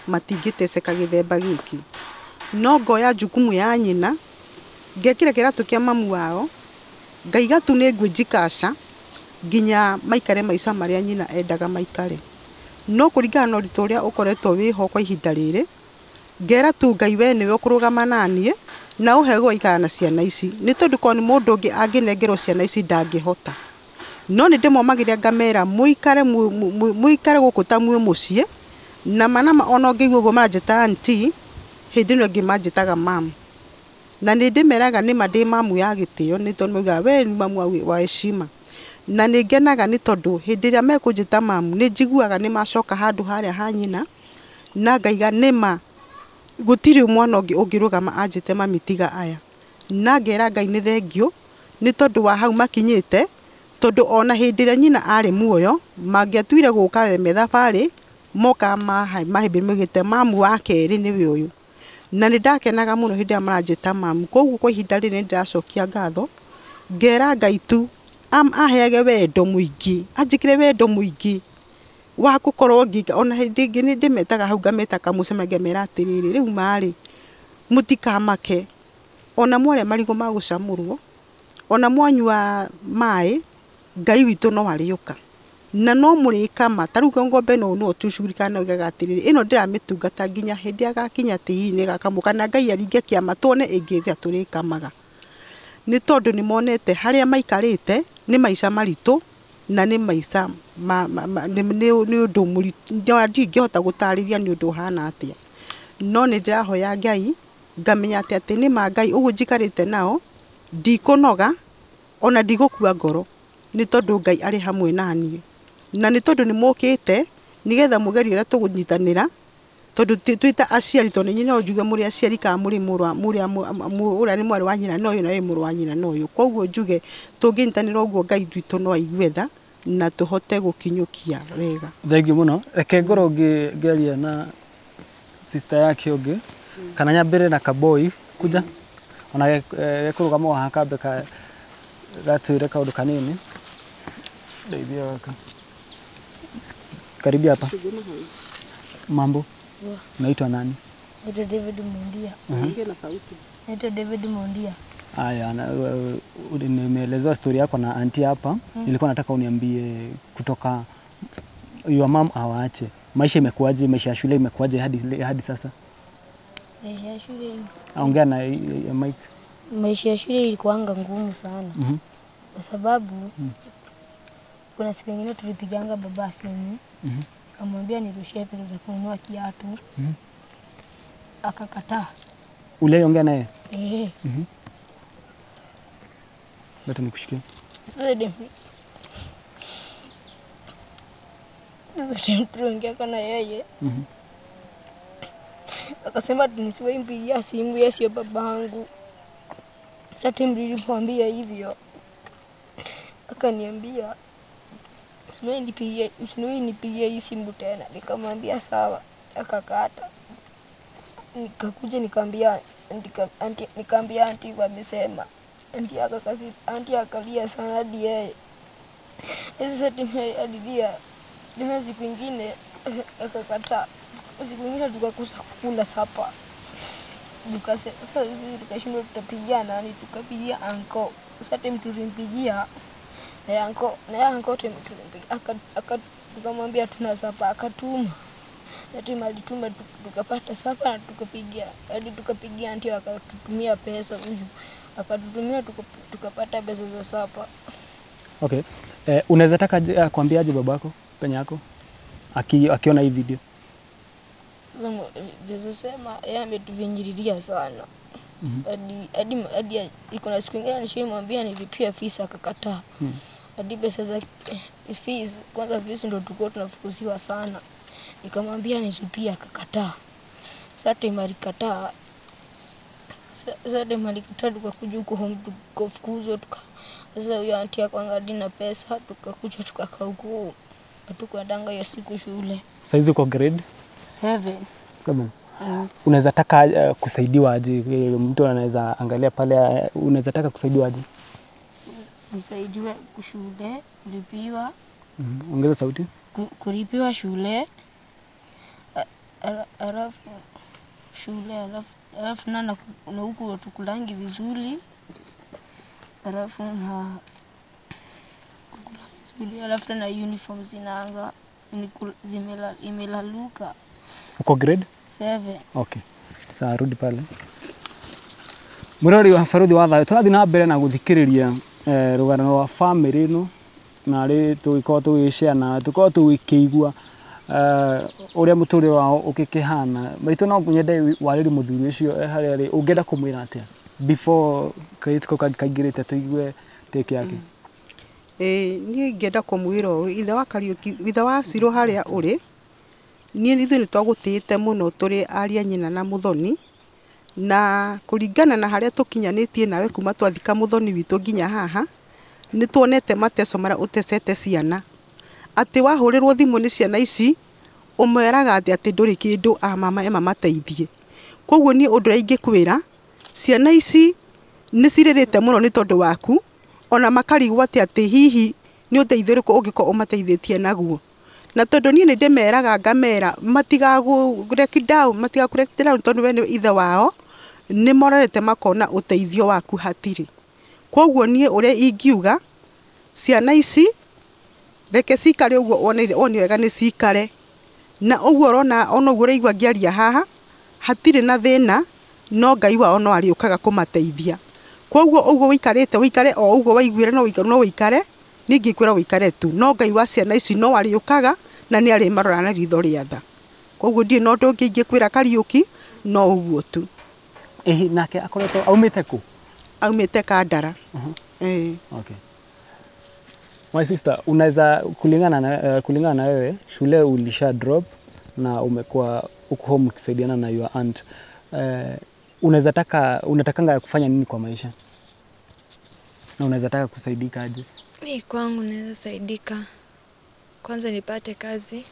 matingĩteceka gĩthemba gĩkĩ. No ngoya jukumu ya nyina, ngekĩra kĩratũ kĩa mamu wao, ngaiga tu nĩ ngwĩnjikaca nginya maikare maica marĩa nyina endaga maikare. No kũringana na ũritũ ũrĩa ũkoretwo wĩho kwa ihinda rĩrĩ, ngera tu Ngai we nĩwe ũkũrũgama naniĩ na ũhe gũikara na ciana ici, nĩ tondũ korwo nĩ mũndũ ũngĩ angĩnengerwo ciana ici ndangĩhota. No nĩ ndĩmomagĩria ngamera mũikare mũikare gũkũ ta mwĩ mũciĩ, na manama ona ũngĩigua ũguo maranjĩta auntie, hĩndĩ ĩno ĩngĩ manjĩtaga mam. Na nĩ ndĩmeraga nĩma ndĩ mamu ya gĩtĩo, nĩ tondũ maugaga we nĩ mamu wa heshima. Na nĩ ngenaga nĩ tondũ hĩndĩ ĩrĩa mekũnjĩta mamu nĩ njiguaga nĩ macoka handũ harĩa ha nyina, na ngaiga nĩma gũtirĩ mwana ũngĩ ũngĩrũgama anjĩte mami tiga aya. Na ngera Ngai nĩ thengiũ nĩ tondũ wa hau makinyĩte, tondũ ona hĩndĩ ĩrĩa nyina arĩ muoyo mangĩatuire gũka me thabarĩ moka mahĩmbĩ maugĩte mamu wa kerĩ nĩwe ũyũ. Na nĩ ndakenaga mũno hĩndĩ ĩrĩa maranjĩta mamu. Koguo kwa ihinda rĩrĩ nĩ ndĩracokia ngatho, ngera Ngai tu aheage wendo mũingĩ, anjĩkĩre wendo mũingĩ wa gũkorwo ngĩka. Ona hĩndĩ ĩngĩ nĩ ndĩmetaga hau ngameta kamũcemanio ngamera atĩrĩrĩ, rĩu marĩ mũtikamake, ona mwarĩa marigũ ma gũcamũrwo, ona mwanyua maĩ, Ngai witũ no arĩũka na no mũrĩkama. Ta rĩu ng'ombe no tũcugurikana nayo ĩgaga atĩrĩrĩ, ĩno ndĩramĩtungata nginya hĩndĩ agakinya atĩ hihi nĩ ĩgakamũka, na Ngai aringe kĩama tuone ĩngĩ ĩrĩa tũrĩkamaga. Nĩ tondũ nĩ monete harĩa maikarĩte nĩ maica maritũ na nĩ maica nĩ ũndũ mũritũ, ndingĩhota gũtarĩria nĩ ũndũ ũhana atĩa. No nĩ ndĩrahoya Ngai ngamenya atĩ nĩ ma Ngai ũguo njikarĩte nao ndikũnoga ona ndigũkua ngoro, nĩ tondũ Ngai arĩ hamwe na niĩ. Na nĩ tondũ nĩ mokĩte nĩgetha mũgerie ũrĩa tũgũnyitanĩra, tondũ twĩ ta aciari, tondũ inyuĩ no njuge mũrĩ aciari kana mũrĩ ũrĩa nĩ mwarĩ wa nyina na ũyũ na ũyũ mũrũ wa nyina na ũyũ. Koguo njuge tũngĩnyitanĩra ũguo Ngai witũ no aigue tha na tũhote gũkinyũkia wega. Thengiũ mũno. Reke ngorwo ngĩaria na sister yake ũngĩ, kana nyambĩrĩre na kaboi kuja ona gekũrũgama haha kambe gatwĩre kaũndũ kanini. Ndeithia gaka. Karibia hapa. Mambo. Unaitwa nani? Naitwa David Mondia. Naitwa David Mondia. Aya, nimeelezewa story yako na auntie hapa. Nilikuwa nataka uniambie kutoka your mom awaache, maisha imekuaje, maisha ya shule imekuaje hadi sasa? Maisha ya shule. Ongea na mic. Maisha ya shule ilikuanga ngumu sana. Kwa sababu kuna siku nyingine tulipiganga baba simu. Nikamwambia nirushie pesa za kununua kiatu. Akakataa. Uliongea naye? Eh. Leta nikushikie. Sasa tuliongea na yeye. Akasema nisiwahi mpigia simu, yeye sio babangu. Sasa nilimwambia hivyo, akaniambia usiwahi nipigie hii simu tena. Nikamwambia sawa, akakata. Nikakuja nikaambia auntie wamesema. Auntie akalia sana hadi yeye. Sasa alilia tena siku nyingine akakataa. Siku nyingine tukakosa kukula sapa. Sasa tukashindwa tutapigia nani, tukapigia uncle. Sasa tulimpigia na uncle tulimpigia, tukamwambia tuna sapa, akatuma. Na alituma tukapata sapa na tukapigia. Hadi tukapigia auntie akatutumia pesa huyu. Akatutumia tukapata pesa za sapa. Okay. Unaweza taka kuambiaje babako penye yako akiona hii video? Sema yeye ametuvinyiriria sana. Hadi iko na siku nyingine nishimwambia nilipia fees akakataa. Hadi pesa za fees, kwanza fees ndio tulikuwa tunafukuziwa sana. Nikamwambia nilipia akakataa. Sasa alikataa. Sasa alikataa tukakuja huko home tukafukuzwa Sasa huyo auntie akaangalia na pesa tukakuja tukakaa huko. Hatukuendanga hiyo siku shule. Sasa hizo kwa grade 7. 7. Unaweza taka kusaidiwa aje? Mtu anaweza angalia pale, unaweza taka kusaidiwa aje? Nisaidiwe shule, kulipiwa. Ongeza sauti. Kulipiwa shule. Alafu shule, alafu na huku tukulangi vizuri. Alafu na alafu na uniform zinaanga imelaluka. Uko grade 7. Okay. Sasa rudi pale. Murori wa Faruthi wa thayo turathi na mbere na guthikiriria rugano rwa family ino na ri tugikorwo tugicare na tukorwo tugikiigua uria muturire wao ukikihana. Maitu no nyende wariri muthuri ucio haria ri ungienda kumwira atia before kairĩtu kau kaingĩrĩte tuigue take yake? Niĩ ingĩenda kũmwĩra ũũ, ithe wa Kariũki, ithe wa Cirũ harĩa ũrĩ, niĩ ithuĩ nĩ twagũtĩĩte mũno tũrĩ aria nyina na Muthoni, na kũringana na harĩa tũkinyanĩtie nawe kuma twathika Muthoni witũ nginya haha, nĩ tuonete mateco marĩa ũtecete ciana. Atĩ wahũrĩrwo thimũ nĩ ciana ici, ũmeraga atĩ ndũrĩ kĩndũ a mama emamateithie. Koguo niĩ ũndũ ũrĩa ingĩkwĩra, ciana ici nĩ cirĩrĩte mũno nĩ tondũ waku, ona makarigwo atĩ hihi nĩ ũteithio ũrĩkũ ũngĩkorwo ũmateithĩtie naguo. Na tondũ niĩ nĩ ndĩmeraga ngamera matigagũ down, matigakũ down tondũ we nĩ ithe wao, nĩ mororete makona ũteithio waku hatirĩ. Koguo niĩ ũrĩa ingiuga, ciana ici reke cikare ũguo wone wega nĩ cikare. Na ũguo ũrona ona ũguo ũraigua ngĩaria haha, hatirĩ na thĩna, no Ngai wao no arĩũkaga kũmateithia. Koguo ũguo wĩikarĩte wĩikare o ũguo waiguire no wĩikare, niĩ ingĩkwĩra wĩikare tu, no Ngai wa ciana ici no arĩũkaga na nĩ arĩmarora na ritho rĩa tha. Koguo ndirĩ na ũndũ ũngĩ ingĩkwĩra Kariũki, no ũguo tu. Nake akoretwo aumĩte kũ? Aumĩte Kandara. Okay. My sister, unaweza kulingana na wewe, shule ulisha drop na umekuwa uko home ukisaidiana na your aunt. Unaweza taka unatakanga kufanya nini kwa maisha? Na unaweza taka kusaidika aje? Mimi kwangu naweza saidika. Kwanza nipate kazi,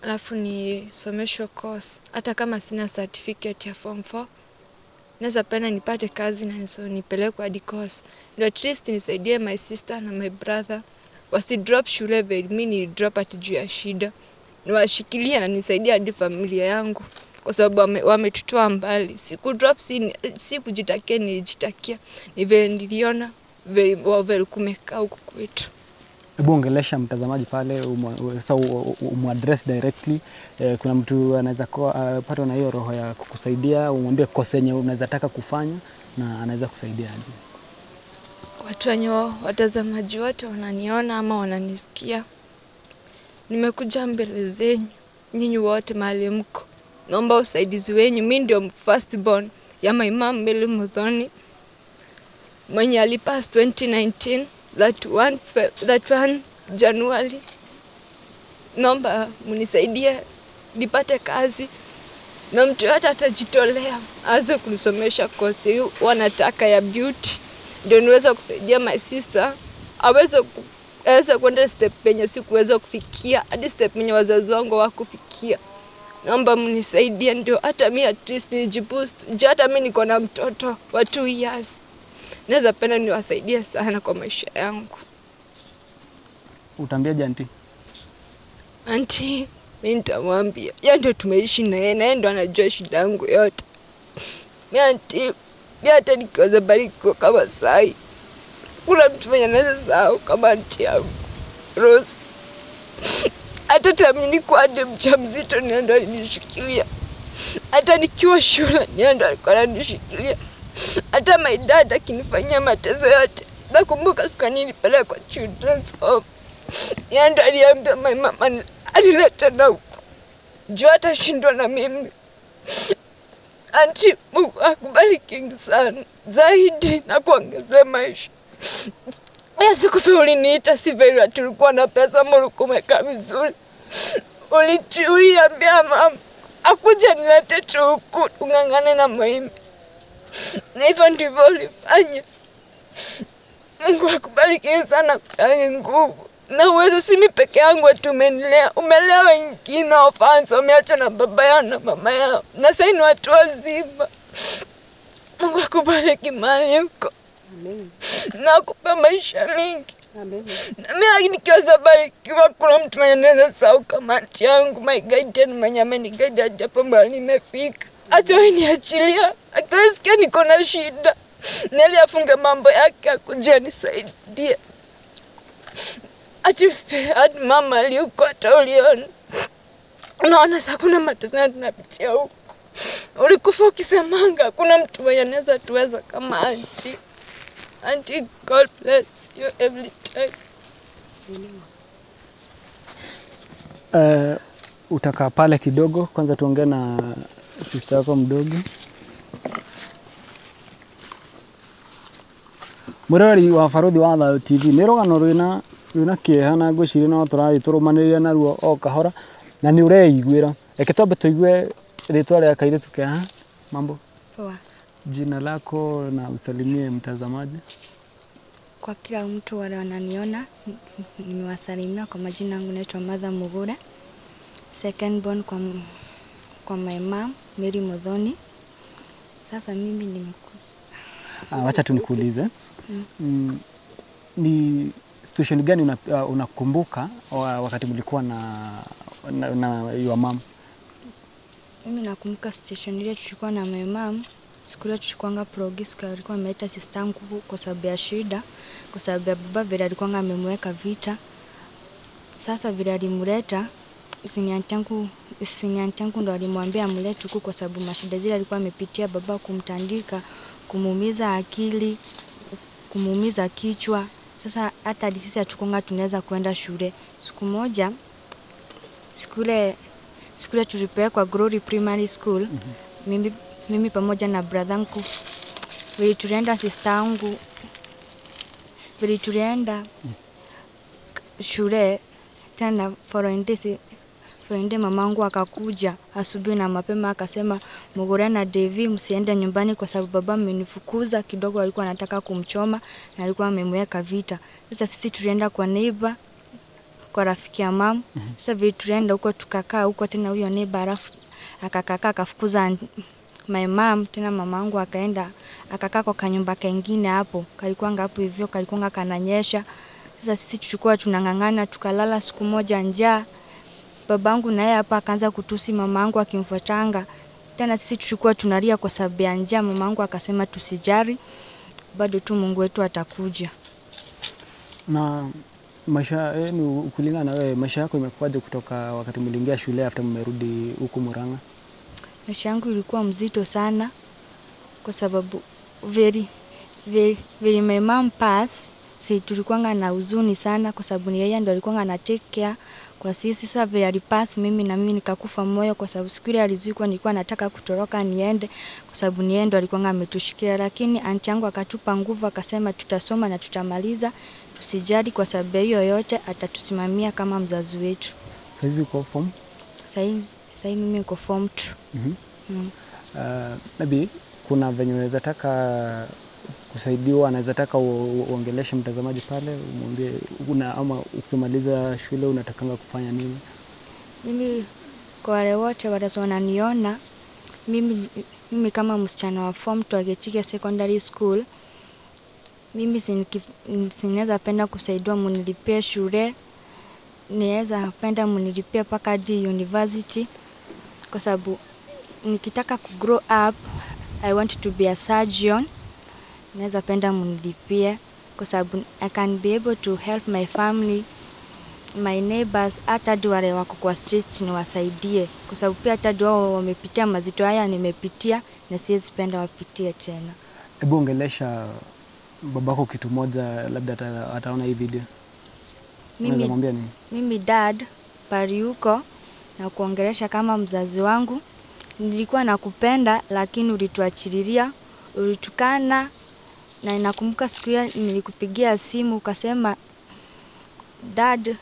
alafu nisomeshwe course. Hata kama sina certificate ya form 4, naweza penda nipate kazi na nipelekwe hadi course. Ndio at least nisaidie my sister na my brother. Wasi drop shule vile mimi ni drop at juu ya shida. Niwashikilia na nisaidie hadi familia yangu kwa sababu wametutoa mbali. Siku drop si kujitakia, nilijitakia. Ni vile niliona vile kumekaa huku kwetu. Hebu ongelesha mtazamaji pale, umuaddress directly. Kuna mtu anaweza kupatwa na hiyo roho ya kukusaidia, umwambie kosa yenye unaweza taka kufanya na anaweza kusaidia aje. Watu wenye watazamaji wote wananiona ama wananisikia, nimekuja mbele zenyu nyinyi wote mahali mko, naomba usaidizi wenyu. Mimi ndio first born ya my mom Mary Muthoni mwenye alipass 2019. That one January. Naomba mnisaidie nipate kazi na mtu yote atajitolea aanze kunisomesha kosi wanataka ya beauty, ndio niweze kusaidia my sister aweze kwenda step penye sikuweza kufikia, hadi step penye wazazi wangu hawakufikia. Naomba mnisaidie ndio hata mimi at least nijiboost. Ndio hata mimi niko na mtoto wa 2 years. Naweza penda niwasaidie sana kwa maisha yangu. Utaambia auntie? Auntie, mimi nitamwambia. Yeye ndio tumeishi na yeye, na yeye ndio anajua shida yangu yote. Mimi auntie, mimi hata nikiweza bariki kama sai, kuna mtu mwenye anaweza sahau kama auntie yangu Rose. Hata time nilikuwa hadi mjamzito ni ndo alinishikilia. Hata nikiwa shule ni ndo alikuwa ananishikilia. Hata my dad akinifanyia mateso yote. Nakumbuka siku nilipelekwa kwa children's home. Yeye ndo aliambia my mama alileta na huku. Juu atashindwa na mimi. Auntie, Mungu akubariki sana zaidi na kuongezea maisha. Siku uliniita si vile tulikuwa na pesa, ulikuwa umekaa vizuri. Uliambia mama akuja nilete tu huku ung'ang'ane na mimi. Na hivyo ndivyo ulifanya. Mungu akubariki sana kwa nguvu na uwezo. Si mimi peke yangu tumenilea, umelea wengine orphans, wameachwa na baba yao na mama yao, na sasa ni watu wazima. Mungu akubariki mahali uko. Amen. Na akupe maisha mingi. Amen. Na mimi nikiweza barikiwa, kuna mtu mwenye anaweza sahau kama auntie yangu, my guardian mwenye ameniguide hadi hapo mahali nimefika. Acha wewe niachilia. Akisikia niko na shida, neli afunge mambo yake akuje anisaidie. Acha hadi mama aliyuko hata uliona. Unaona sasa kuna mateso tunapitia huko. Ulikufa ukisemanga kuna mtu mwenye anaweza tuweza kama auntie. Auntie, God bless you every time. Utakaa pale kidogo kwanza tuongee na sister yako mdogo. Murori wa Baruthi wa Thayu TV nĩ rũgano rwĩna kĩeha na ngwĩciria no tũrathiĩ tũrũmanĩrĩire naruo o kahora na nĩ ũreiguĩra. Reke twambe tũigue rĩtwa rĩa kairĩtu ke haha. Mambo? Poa. Jina lako na usalimie mtazamaji. Kwa kila mtu wale wananiona, nimewasalimia kwa majina yangu, naitwa Martha Mugure. Second born kwa my mom Mary Muthoni. Sasa mimi nimekuja. Wacha tu nikuulize. Ni situation gani unakumbuka wakati mlikuwa na your mom? Mimi nakumbuka situation ile tulikuwa na my mom. Siku ile tulikuwa progi, siku alikuwa ameleta sister yangu kwa sababu ya shida, kwa sababu ya baba vile alikuwa amemweka vita. Sasa vile alimleta, senior yangu ndo alimwambia amlete huku kwa sababu mashida zile alikuwa amepitia, baba kumtandika, kumuumiza akili, kumuumiza kichwa. Sasa hata sisi hatukonga tunaweza kwenda shule. Siku moja siku ile tulipelekwa Glory Primary School. Mimi pamoja na brother yangu vile tulienda, sister yangu vile tulienda shule tena following day mamangu akakuja asubuhi na mapema akasema, Mugure na Devi msiende nyumbani kwa sababu baba amenifukuza. Kidogo alikuwa anataka kumchoma na alikuwa amemweka vita. Sasa sisi tulienda kwa neighbor, kwa rafiki ya mama. Sasa vile tulienda huko tukakaa huko tena, huyo neighbor alafu akakaa akafukuza my mom. Tena mamangu akaenda akakaa kwa kanyumba kengine hapo, kalikuwa hapo hivyo, kalikuwa kananyesha. Sasa sisi tulikuwa tunang'ang'ana, tukalala siku moja njaa. Babangu naye hapa akaanza kutusi mamangu akimfuatanga. Tena sisi tulikuwa tunalia kwa sababu ya njaa. Mamangu akasema tusijari, bado tu Mungu wetu atakuja. Na maisha yenu kulingana na wewe, maisha yako imekuwaje kutoka wakati mliingia shule after mmerudi huku Murang'a? Maisha yangu ilikuwa mzito sana kwa sababu very very very my mom pass, si tulikuwa na huzuni sana kwa sababu ni yeye ndo alikuwa ana take care kwa sisi. Sasa vile alipass, mimi na mimi nikakufa moyo kwa sababu siku ile alizikwa nilikuwa nataka kutoroka niende kwa sababu ni yeye ndo alikuwa ametushikia. Lakini aunti yangu akatupa nguvu akasema tutasoma na tutamaliza, Tusijali kwa sababu hiyo yote, atatusimamia kama mzazi wetu. Saizi uko form? Sasa mimi niko form 2. Maybe kuna venye unaweza taka kusaidiwa, anaweza taka uongeleshe mtazamaji pale, umwambie una ama ukimaliza shule unatakanga kufanya nini? Mimi kwa wale wote wananiona, mimi kama msichana wa form 2 Gechige Secondary School, mimi sinaweza penda kusaidiwa munilipie shule, niweza penda munilipie mpaka hadi university, kwa sababu nikitaka ku grow up I want to be a surgeon. Naweza penda munilipie kwa sababu I can be able to help my family, my neighbors, hata hadi wale wako kwa street niwasaidie, kwa sababu pia hata wao wamepitia mazito haya nimepitia na siwezi penda wapitie tena. Hebu ongelesha babako kitu moja, labda ataona hii video. Mwambia nini? Mimi dad pari huko na kuongelesha kama mzazi wangu, nilikuwa nakupenda lakini ulituachililia, ulitukana. Na nakumbuka siku hiyo nilikupigia simu ukasema dad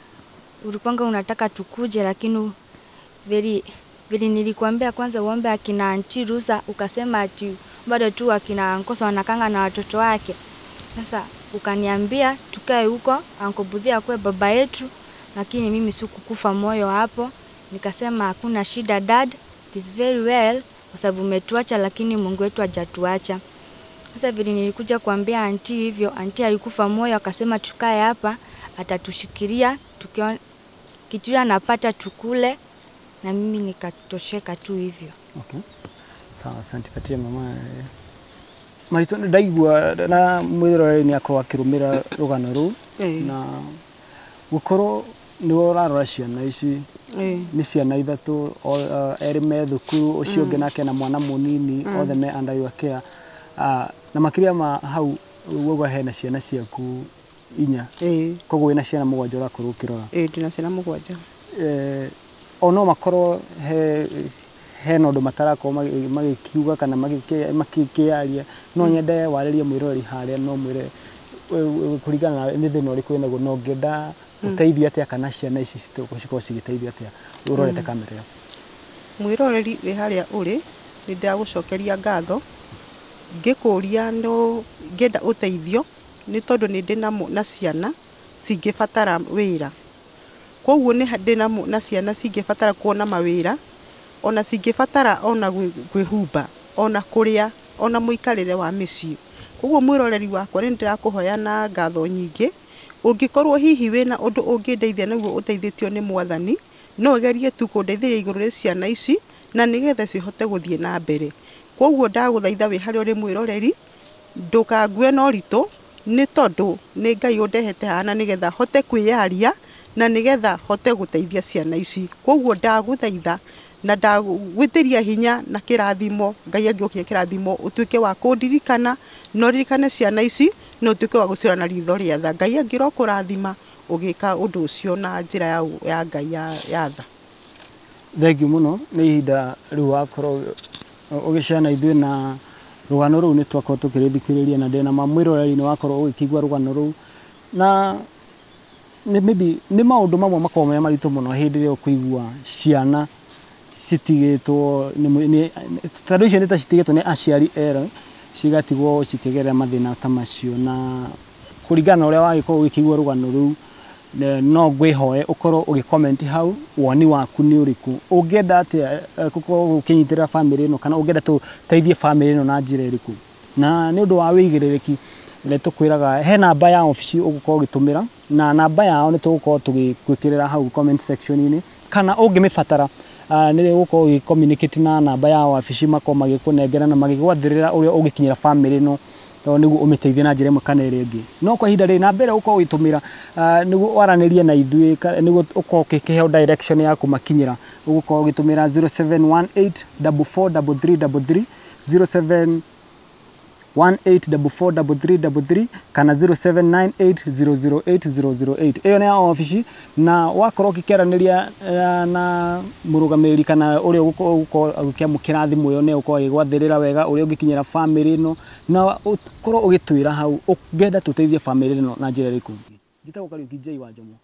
ulipanga unataka tukuje, lakini vile nilikuambia kwanza uombe akina auntie ruhusa, ukasema ati bado tu akina ankosa wanakanga na watoto wake. Sasa ukaniambia tukae huko Uncle Budhia kwa baba yetu, lakini mimi sikukufa moyo hapo. Nikasema hakuna shida dad, it is very well kwa sababu umetuacha lakini Mungu wetu hajatuacha. Sasa vile nilikuja kuambia auntie hivyo, auntie alikufa moyo akasema tukae hapa atatushikilia, tukiona kitu anapata tukule, na mimi nikatosheka tu hivyo. Okay. Sawa, asante patia mama. Maito ndaigua na mwiroreri ni akorwo akirumira rugano ruu na gukorwo ni urarora ciana ici ni ciana ithatu, eri me thukuru, ucio ungi nake na mwana munini, othe me under your care. Na makiria ma hau wauga hena ciana ciaku inya, koguo wina ciana mugwanja urakorwo ukirora. Ndina ciana mugwanja. Ono makorwo hena undu matarakorwo magikiuga kana magikiaria, no nyende waririe mwiroreri haria, no mwire kuringana na ni thina uriku winaguo, no ngenda uteithie atia kana ciana ici cikorwo cigiteithio atia urorete kamera ĩyo. Mwiroreri wi haria uri ni ndagucokeria ngatho ngikuria no ngenda uteithio ni tondu ni ndina na ciana cingĩbatara wĩra, koguo ni ndina na ciana cingĩbatara kuona mawĩra, ona cingĩbatara ona kwĩhumba, ona kũrĩa, ona mũikarĩre wa mĩciĩ. Koguo mwĩroreri wakwa nĩ ndĩrakũhoya na ngatho nyingĩ, ũngĩkorwo hihi wĩna ũndũ ũngĩndeithia naguo ũteithĩtio nĩ Mwathani, no ũgerie tu kũndeithĩrĩria igũrũ rĩa ciana ici na nĩgetha cihote gũthiĩ na mbere. Koguo ndagũthaitha wĩ harĩa ũrĩ mwĩroreri, ndũkangue na ũritũ, nĩ tondũ nĩ Ngai ũndehete haha na nĩgetha hote kwĩyaria na nĩgetha hote gũteithia ciana ici. Koguo ndagũthaitha na ndagwĩtĩria hinya na kĩrathimo, Ngai angĩũkia kĩrathimo ũtuĩke wa kũndirikana na ũririkane ciana ici na ũtuĩke wa gũcirora na ritho rĩa tha. Ngai angĩrokũrathima ũgĩka ũndũ ũcio na njĩra ya Ngai ya tha. Thank you mũno nĩ ihinda rĩu wakorwo ũgĩcana ithuĩ na rũgano rũu nĩ twakorwo tũkĩrĩthikĩrĩria na ndĩna mwĩroreri nĩ wakorwo ũgĩkĩigua rũgano rũu, na maybe nĩ maũndũ mamwe makoragwo me maritũ mũno hĩndĩ ĩrĩa ũkũigua ciana citigĩtwo tondũ icio nĩ ta citigĩtwo nĩ aciari erĩ, cigatigwo cikĩgerera mathĩna ta macio, na kũringana na ũrĩa wagĩkorwo ũgĩkĩigua rũgano rũu no ngwĩhoe ũkorwo ũgĩ-comment hau woni waku nĩ ũrĩkũ, ũngĩenda atĩa gũkorwo ũkĩnyitĩrĩra bamĩrĩ ĩno, kana ũngĩenda tũteithie bamĩrĩ ĩno na njĩra ĩrĩkũ. Na nĩ ũndũ wa wĩigĩrĩrĩki nĩ tũkwĩraga he namba ya obici ũgũkorwo ũgĩtũmĩra, na namba yao nĩ tũgũkorwo tũgĩkwĩkĩrĩra hau comment section-inĩ, kana ũngĩmĩbatara nĩ ũgũkorwo ũgĩ-communicate na namba ya wabici, makorwo magĩkũnengera na magĩgwathĩrĩra ũrĩa ũngĩkinyĩra bamĩrĩ ĩno nĩguo ũmĩteithie na njĩra ĩmwe kana ĩrĩa ĩngĩ. No kwa ihinda rĩrĩ namba ĩrĩa ũgũkorwo ũgĩtũmĩra nĩguo waranĩrie na ithuĩ, nĩguo ũkorwo ũkĩheo direction ya kũmakinyĩra, ũgũkorwo ũgĩtũmĩra 0718 443333, 0718443333 kana 0798008008. Ĩyo nĩ ya obici, na wakorwo ũgĩkĩaranĩria na mũrũgamĩrĩri kana ũrĩa ũgũkorwo ũkĩamũkĩra thimũ ĩyo nĩ ũgũkorwo agĩgwathĩrĩra wega ũrĩa ũngĩkinyĩra bamĩrĩ ĩno, na ũkorwo ũgĩtwĩra hau ũngĩenda tũteithie bamĩrĩ ĩno na njĩra ĩrĩkũ. Njĩtagwo Kariũki J wa Njomo.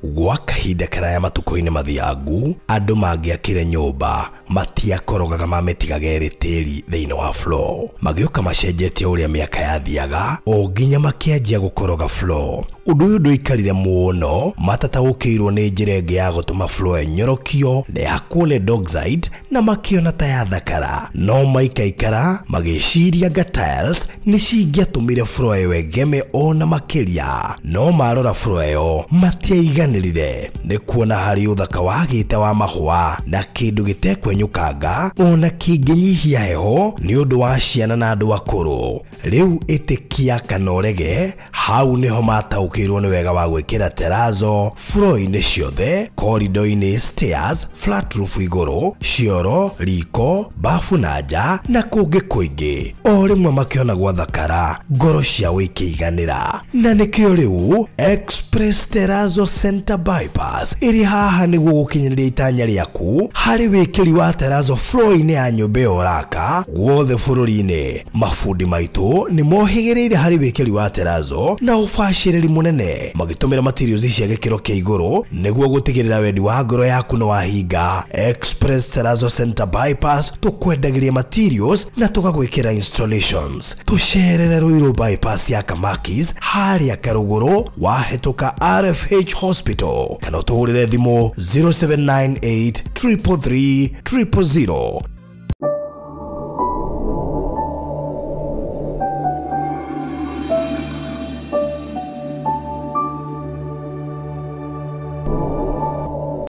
Gwa kahinda karaya matukũ-inĩ mathiangu, andũ mangĩakire nyũmba matiakorogaga mamĩtigaga ĩrĩ tĩri thĩinĩ wa floor. Magĩũka macenjetie ũrĩa mĩaka yathiaga o nginya makĩanjia gũkoroga floor. Ũndũ ũyũ ndũikarire mũno, matataũkĩirwo nĩ njĩra ĩngĩ ya gũtũma floor ĩnyorokio na ya lead oxide na makĩona ta yathakara. No maikaikara magĩciria nga tiles nĩ cingĩatũmire floor ĩyo ĩgeme ona makĩria. No marora floor ĩyo matiaiganĩrire nĩ kuona harĩ ũthaka wagĩte wa mahũa na kĩndũ gĩtekwenyũkanga ona kĩngĩnyihia heho nĩ ũndũ wa ciana na andũ akũrũ. Rĩu ĩtĩkia kana ũrege, hau nĩho mataũkĩirwo nĩ wega wa gwĩkĩra terazo floor-inĩ ciothe, corridor-inĩ, stairs, flat roof igũrũ, cioro, riko, bafu na nja na kũngĩ kũingĩ. O rĩmwe makĩona gwathakara, ngoro ciao ikĩiganĩra. Na nĩkĩo rĩu Express Terrazzo Center Bypass ĩrĩ haha nĩguo gũkinyanĩria itanya rĩaku harĩ wĩkĩri wa terazo floor-inĩ ya nyũmba ĩyo ũraka guothe bũrũri-inĩ. Mabundi maitũ nĩ mohĩgĩrĩire harĩ wĩkĩri wa terazo na ũbacĩrĩri mũnene, magĩtũmĩra materials cia gĩkĩro kĩa igũrũ nĩguo gũtigĩrĩra wendi wa ngoro yaku nĩ wahinga. Express Terrazzo Center Bypass tũkwendagĩria materials na tũgagwĩkĩra installations. Tũcerere Ruiru Bypass ya Kamakis harĩa Karũgũrũ wahĩtũka RFH Hospital, kana ũtũhũrĩre thimũ 0798 333 000.